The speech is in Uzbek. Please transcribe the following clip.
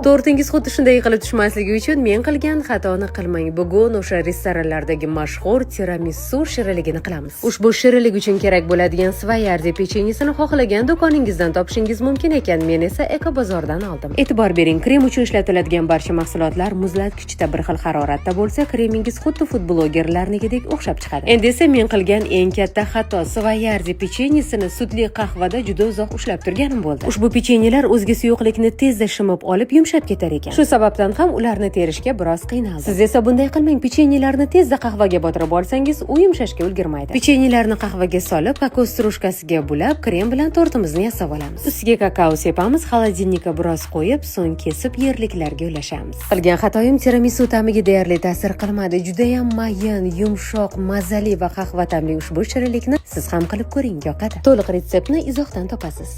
Tortingiz xuddi shunday qilib tushmasligi uchun men qilgan xatoni qilmang. Bugun o'sha restoranlardagi mashhur tiramisu shirinligini qilamiz. Ushbu shirinlik uchun kerak bo'ladigan savoyardi pechenyesini xohlagan do'koningizdan topishingiz mumkin ekan. Men esa Ekobozordan oldim. E'tibor bering, krem uchun ishlatiladigan barcha mahsulotlar muzlatgichda bir xil haroratda bo'lsa, kremingiz xuddi food blogerlarnikidek o'xshab chiqadi. Endi esa men qilgan eng katta xato: savoyardi pechenyesini sutli qahvada juda uzoq ushlab turganim bo'ldi. Ushbu pechenyelar o'zga suyuqlikni tezda shimib olib, yumshab ketar ekan. Shu sababdan ham ularni terishga biroz qiynaldim. Siz esa bunday qilmang. Pechenyelarni tezda qahvaga botirib olsangiz, u yumshashga ulgurmaydi. Pechenyelarni qahvaga solib, kokos стружка siga bulab, krem bilan tortimizni yasab olamiz. Ustiga kakao sepamiz, холодильник ka biroz qo'yib, so'ng kesib yerliklarga ulashamiz. Qilgan xatoyim tiramisu ta'miga deyarli ta'sir qilmadi. Judayam mayin, yumshoq, mazali va qahva ta'mli ushbu shirinlikni siz ham qilib ko'ring, yoqadi. To'liq retseptni izohdan topasiz.